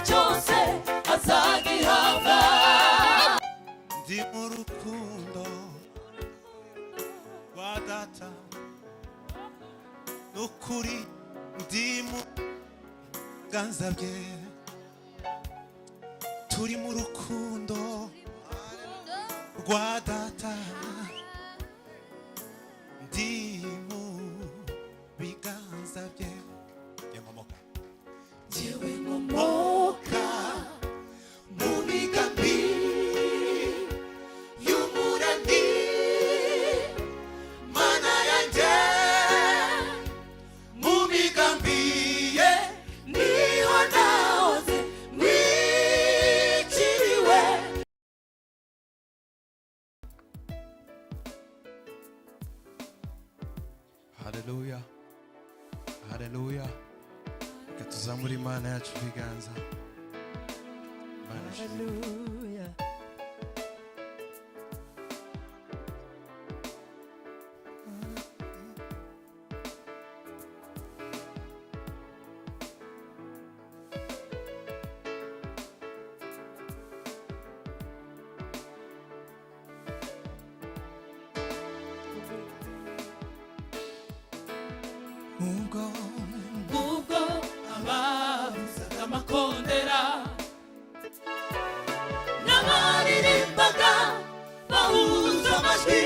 cyose azagihabwa. Ndi mu rukundo rwa Data, n'ukuri ndi mu biganza bye. Turi mu rukundo rwa Data, ndi mu biganza bye. Nkomoka Jyewe nkomoka mu migambi y'umurandi Mana yanjye, mu migambi ye niho nahoze mwikiriwe. Haleluya, haleluya! Reka tuzamure Imana yacu ibiganza. Imana ishimwe. Hallelujah. Ubwo Ubwo abavuzaga amakondera n'abaririmbaga bahuza amajwi,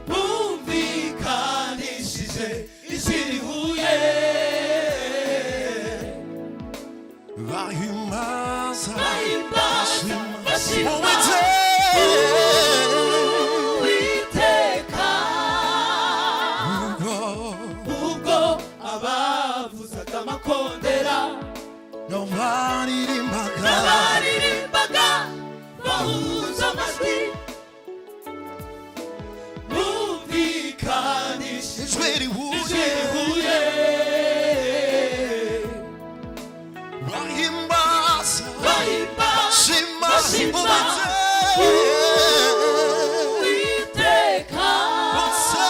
bumvikanishije ijwi rihuye, bahimbaza, bahimbaza, bashima Uwiteka. Uwiteka. Ubwo Ubwo abavuzaga amakondera n'abaririmbaga n'abaririmbaga bahuza amajwi, bumvikanishije ijwi rihuye, ijwi rihuye, bahimbaza, bahimbaza, bashima bashima Uwiteka. Uwiteka. Bose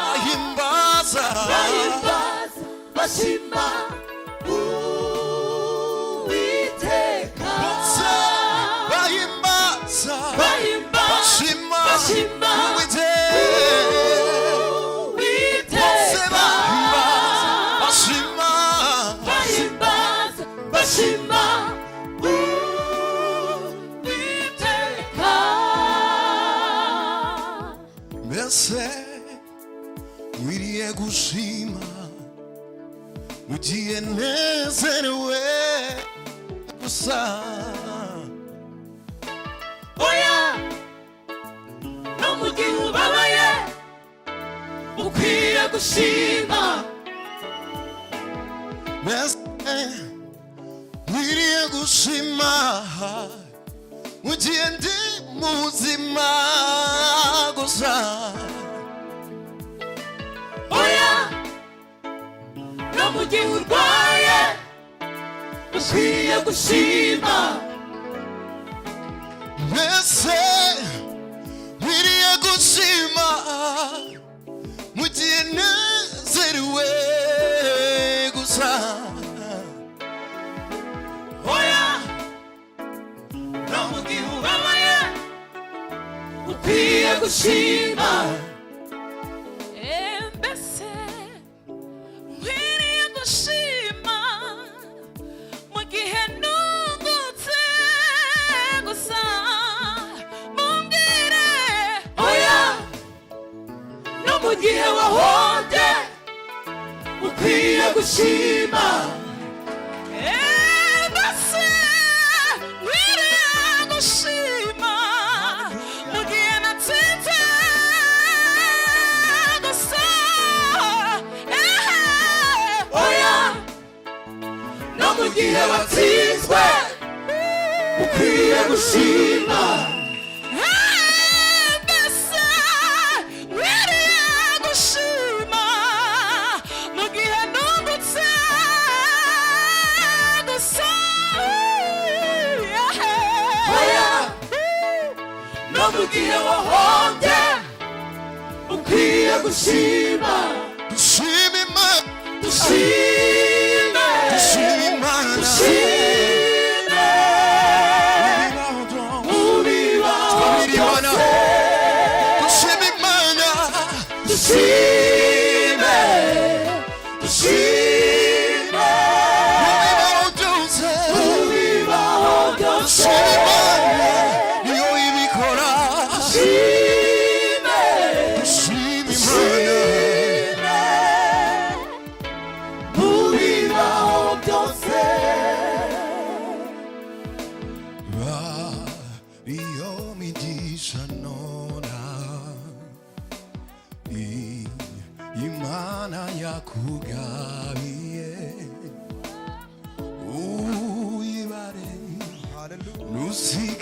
bahimbaza, Bahimbaza, bashima Uwiteka. Bose bahimbaza, bahimbaza, bashima bashima Uwiteka. Bose Uwiteka. bahimbaza, bashima, Bahimbaza, bashima Uwiteka. Mbese wiriye gushima ugiye nezerewe gusa? Oya, no mu gihe ubabaye ukwiye gushima. Mbese wiriye gushima ugiye ndi muzima gusa? Oya, no mu gihe urwaye ukwiye gushima. Mbese wiriye gushima mu gihe nezerewe gusa? Oya, no mu gihe ubabaye ukwiye gushima. Mbese nkwiriye gushima mu gihe nungutse gusa? Mumbwire. Oya, no mu gihe wahombye ukwiye gushima. Mbese nkwiriye gushima mu gihe natsinze gusa? Oya, no mu gihe watsinzwe ukwiye gushima. Mbese nkwiriye gushima mu gihe nungutse gusa? Oya, no mu gihe wahombye ukwiye gushima. Dushima Imana. Dushime. Dushima Imana.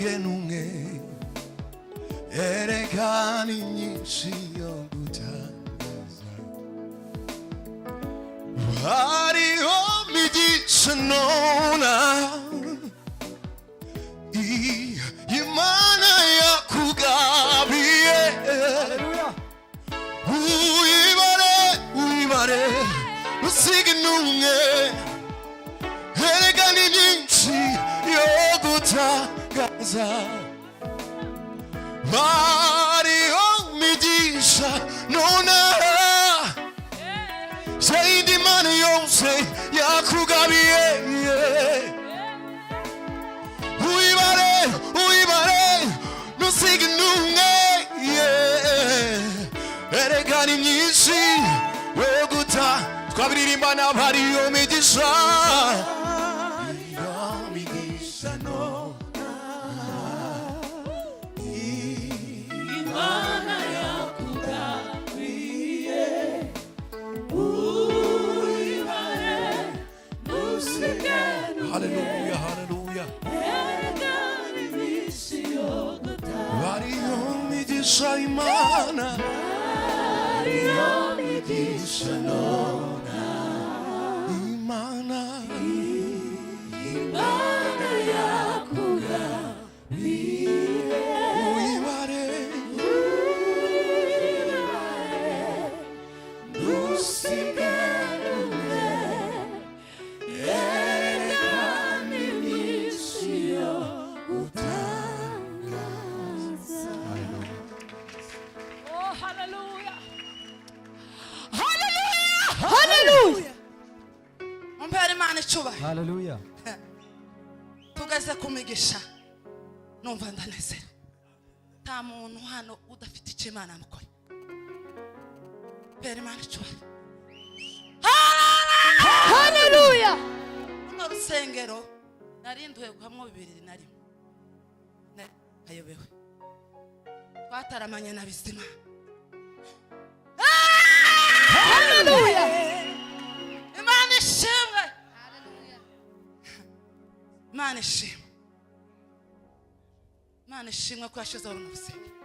Ntusige n'umwe, erega ni myinshi yo gutangaza. Hariho migisha nona Imana yakugabiye. Uyibare, uyibare, usige n'umwe, erega ni myinshi yo gutangaza. Hariho migisha nona yindi Imana yose yakugabiye. Uyibare, uyibare, ntusige n'umwe, erega ni myinshi yo guta. Twabiririmba n'abariyo migisha, iyo migisha nona. Imana yakugabiye, uyibare, ntusige. Haleluya, haleluya. Erega ni myinshi yo gutanga. Hariyo migisha Imana, Hariyo migisha nona. Imana. Imana yakugabiye. Uyibare. Uyibare, ntusige umwe, erega ni myinshi yo gutangaza. Oh, hallelujah. Hallelujah. Hallelujah. Mumpere Imana icyubahiro. Haleluya. Tugeze ku migisha, numva ndanezera. Nta muntu hano udafite icyo Imana yamukoreye. Mpere Imana icyubahiro. Hallelujah. Runo rusengero narinduye guhamwa 2001, ayobewe twataramanye na bizima. Hallelujah. Imana ishimwe, Imana ishimwe, Imana ishimwe ko yashyizeho runo rusengero.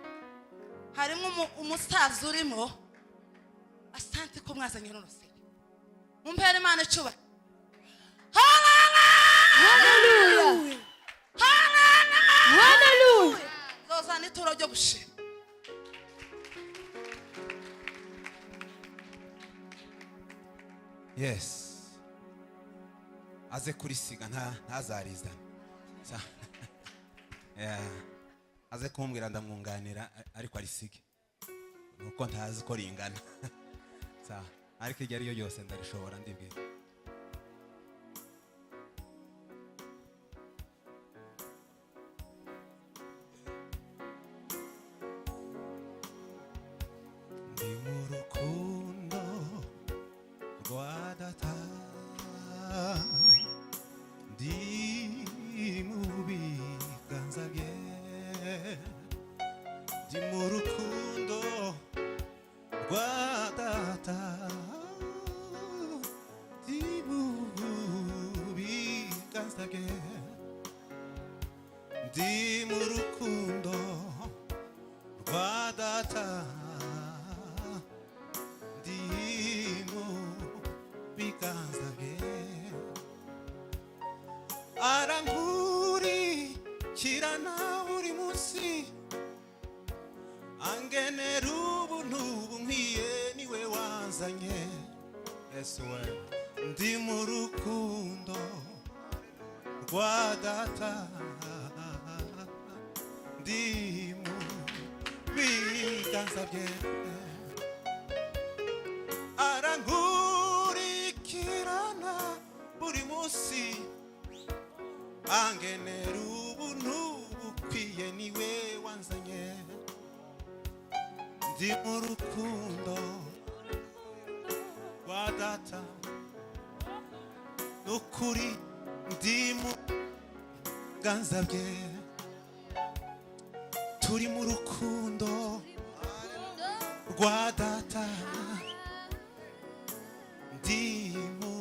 Harimo umusaza urimo. Asante ko mwazanye runo rusengero. Mumpere Imana icyubahiro. Hallelujah. Hallelujah. Zozana ituro ryo gushima. Yes, aze kurisiga, ntazarizana. Yeah. Aze kumbwira ndamwunganira, ariko arisige nuko ntazi ko ringana. Ariko iryo ari ryo ryose ndarishobora, ndibwira. Ndi mu rukundo rwa data, ndi mu biganza bye, ndi mu rukundo rwa data, ndi mu biganza bye, ndi mu rukundo rwa data, ndi mu biganza bye. Arankurikirana buri munsi, angenera ubuntu bunkwiye, niwe wanzanye. Yesu we. Ndi mu rukundo rwa data, ndi mu biganza bye. Arankurikirana buri munsi, angenera ubuntu bukwiye, niwe wanzanye. Ndi mu rukundo rwa data, nukuri ndi mu biganza bye. Turi mu rukundo rwa data, ndi mu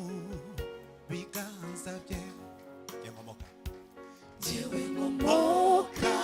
biganza bye. Njye nkomoka Jyewe nkomoka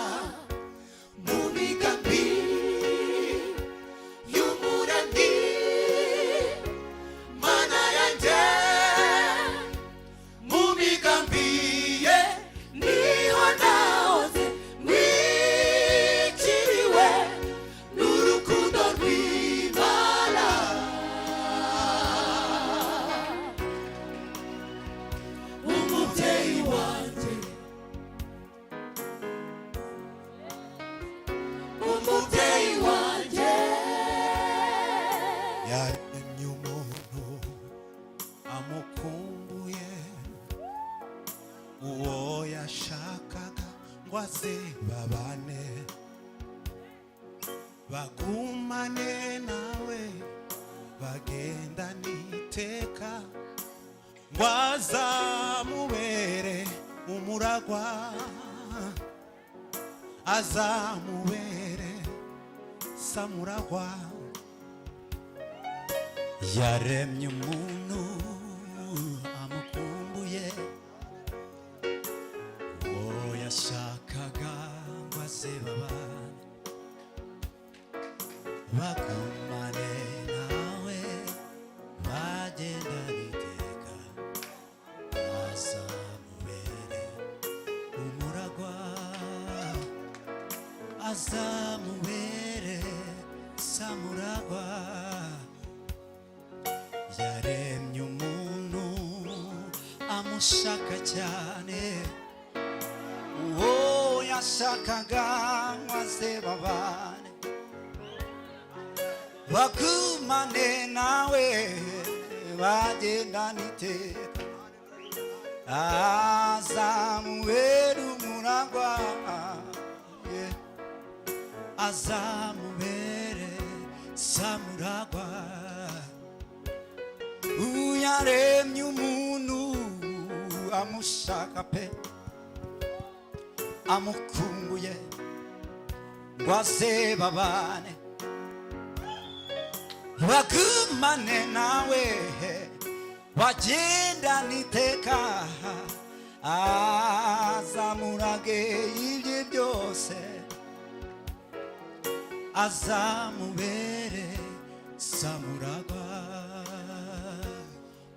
Uwo yashakaga ngo aze babane, bagumane nawe, bagendane iteka, ngo azamubere umuragwa, azamubere samuragwa. Yaremye umuntu amukumbuye, uwo yashakaga ngo aze babane, bagumane nawe, bagendane iteka, azamubere umuragwa, azamubere samuragwa. Yaremye umuntu amushaka cyane, uwo yashakaga ngo aze babane, bagumane nawe, bagendane iteka, azamubere umuragwa, yeah. Azamubere samuragwa. Uyaremye umuntu amushaka pe, amukumbuye, ngo aze babane, bagumane nawe, bagendane iteka, azamurage ibye byose, azamubere samuragwa.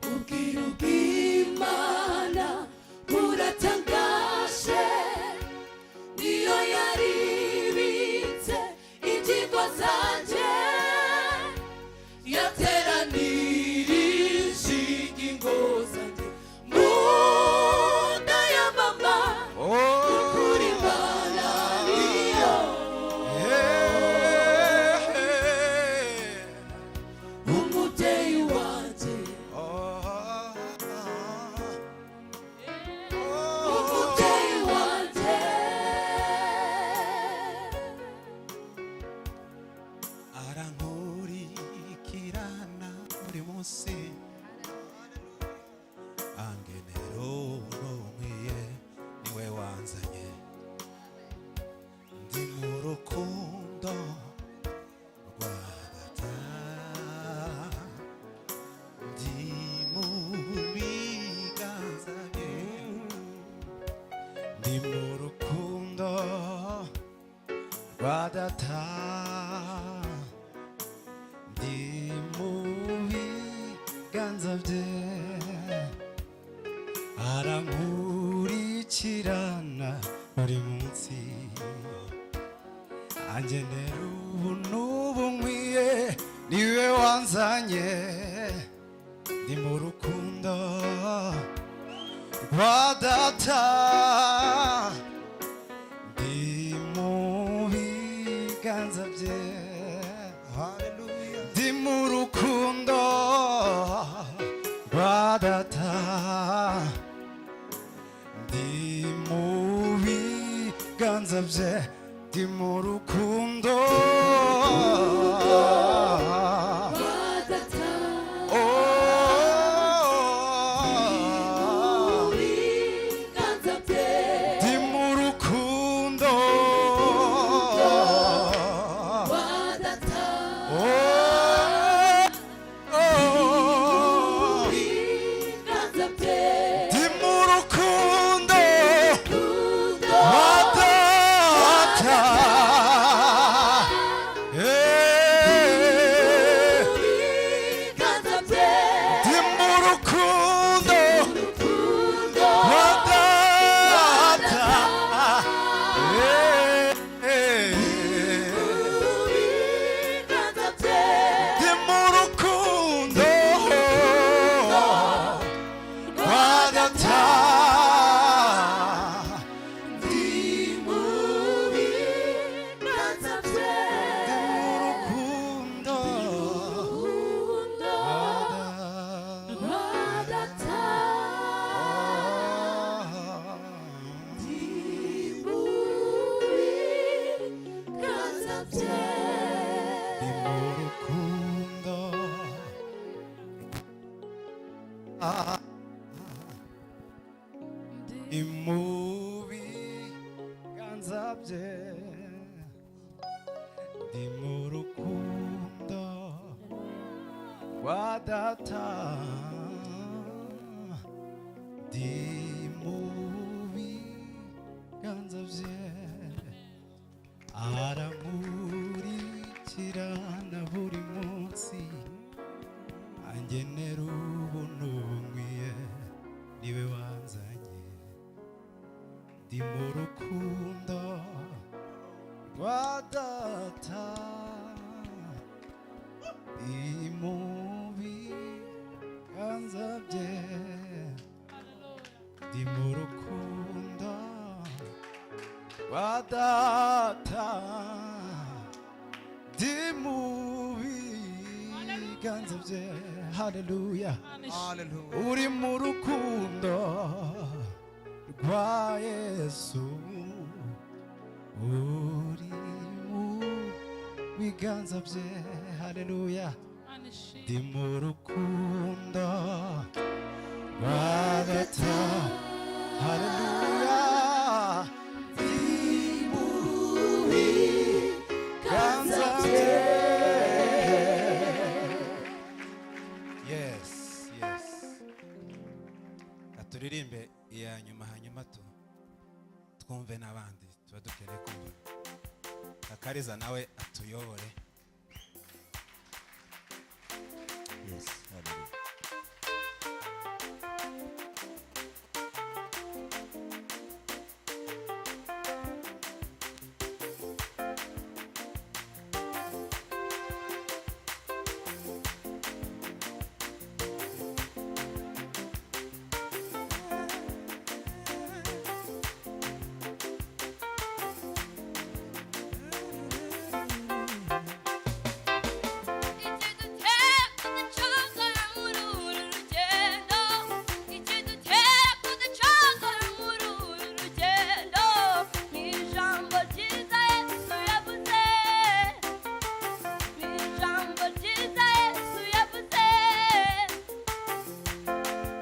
Ubwiru bw'Imana buratangaje, niyo yaribitse ingingo zanjye, yateranirije ingingo zanjye mu nda ya mama. Ukuri Imana niyo umubyeyi wanjye, umubyeyi wanjye. Arankurikirana buri munsi, angenera unkwiye, niwe wanzanye. Ndi mu rukundo rwa Data, ndi mu biganza bye, ndi mu rukundo rwa Data, ndi mu biganza bye. Arankurikirana buri munsi, angenera ubu n'ubu nkwiye, niwe wanzanye. Ndi mu rukundo rwa Data, ndi mu biganza bye. Hallelujah. Ndi mu rukundo rwa Data, ndi mu biganza bye, ndi mu rukundo. Wa Data. Oh. Ibiganza bye. Ndi mu rukundo. Wa Data. Oh, oh. Ibiganza bye. Ndi mu rukundo Rukundo. rwa Data. Eh. Ni mu biganza bye, ndi mu rukundo rwa Data, ndi mu biganza bye, arankurikirana buri munsi, angenera ubuntu bunkwiye, niwe wanzanye. Ndi mu rukundo rwa Data, ndi mu biganza bye, ndi mu rukundo rwa Data, ndi mu biganza bye. Haleluya. Uri mu rukundo rwa Yesu, uri mu biganza bye. Haleluya. Ndi mu rukundo rwa Data. Haleluya. Ndi mu biganza bye. Yes, turirimbe iya nyuma, hanyuma twumve n'abandi tuba dukeneye kumva. Akariza nawe atuyobore. Yes, hallelujah. Ikidutera kudacogora muri uru rugendo, ikidutera kudacogora muri uru rugendo, ni ijambo ryiza Yesu yavuze, ni ijambo ryiza Yesu yavuze.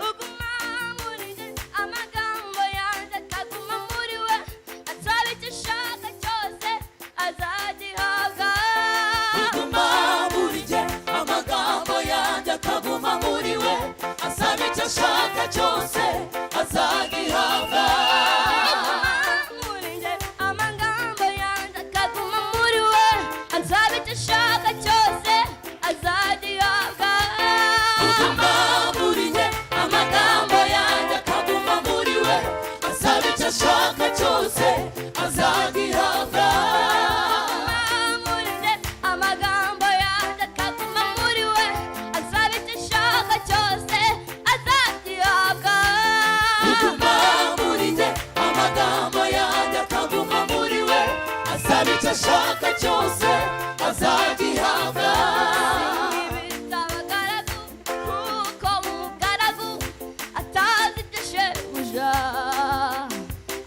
Uguma muri njye, amagambo yanjye akaguma muri we, asaba icyo ashaka cyose azagihabwa. Uguma muri jye, amagambo yanjye akaguma muri we, asaba icyo ashaka cyose azagihabwa. Muri njye, amagambo yanjye akaguma muri we, ansaba icyo ashaka cyose azagihabwa. Uguma muri jye, amagambo yanjye akaguma muri we, asaba icyo ashaka cyose azagihabwa. Muri njye, amagambo yanjye akaguma muri we, ansaba icyo ashaka cyose azagihabwa. Uguma muri jye, amagambo yanjye akaguma muri we, asaba icyo ashaka cyose azagihabwa. Abagaragu, kuko umugaragu atazi ibyo shebuja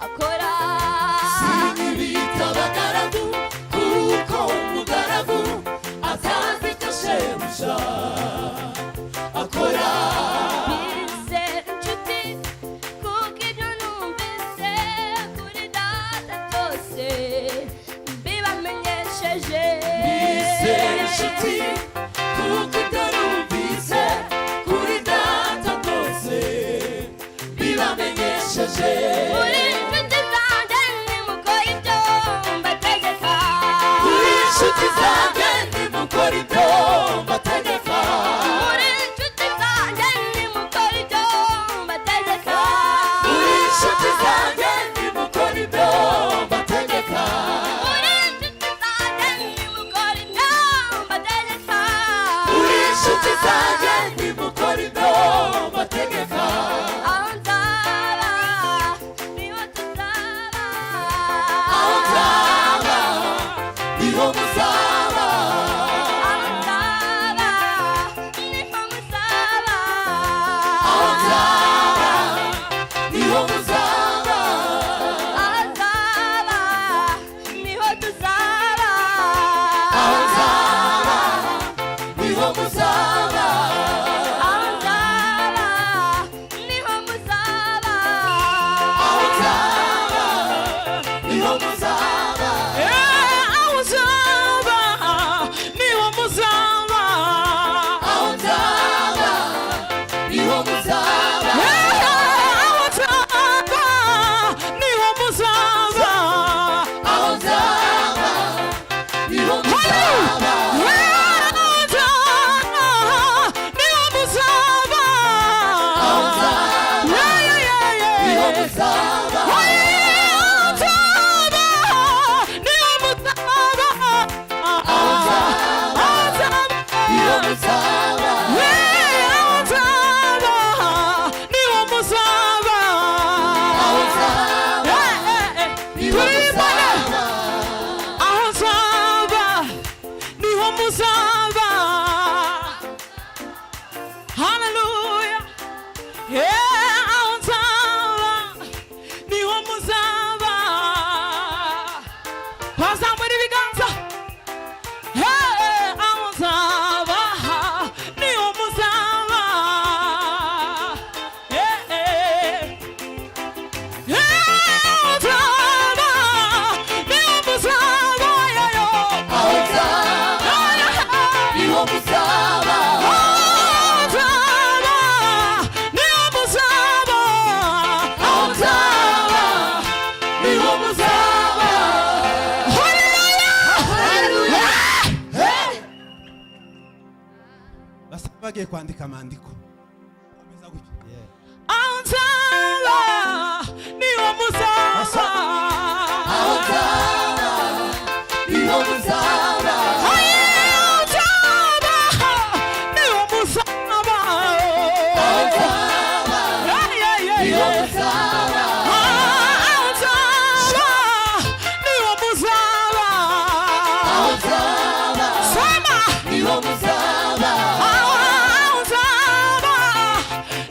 akora. Sinkibita abagaragu, kuko umugaragu atazi icyo shebuja akora. Mbese inshuti, kuko ibyo numvise kuri Data byose mbibamenyesheje. Mbese inshuti, kuko ibyo numvise kuri Data byose bibamenyesheje. Muri inshuti zanjye nimukora ibyo mbategeka. Kuri inshuti zanjye nimukora ibyo mbategeka. Muri inshuti zanjye nimukora ibyo mbategeka. Kuri inshuti zanjye nimukora ibyo mbategeka. Muri inshuti zanjye nimukora ibyo mbategeka. Kuri inshuti zanjye nimukora ibyo mbategeka. Aho nzaba Bagiye kwandika amandiko komeza gutyo. Aho nzaba niho muzaba. Aho nzaba niho muzaba. Aho nzaba niho muzaba. Aho nzaba niho muzaba. Aho nzaba niho muzaba. Aho nzaba Sema niho muzaba. Aho nzaba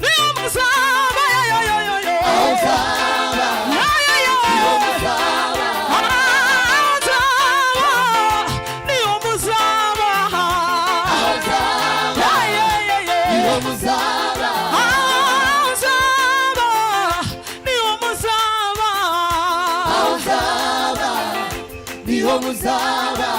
niho muzaba. Yo yo yo yo. Aho nzaba Yo yo yo. niho muzaba. Aho nzaba niho muzaba. Aho nzaba niho muzaba. Aho nzaba niho muzaba. Aho nzaba niho muzaba.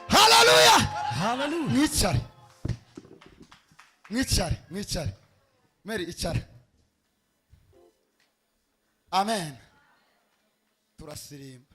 Haleluya. Mwicare. Mwicare, mwicare. Mary icara. Amen. Turasirimba.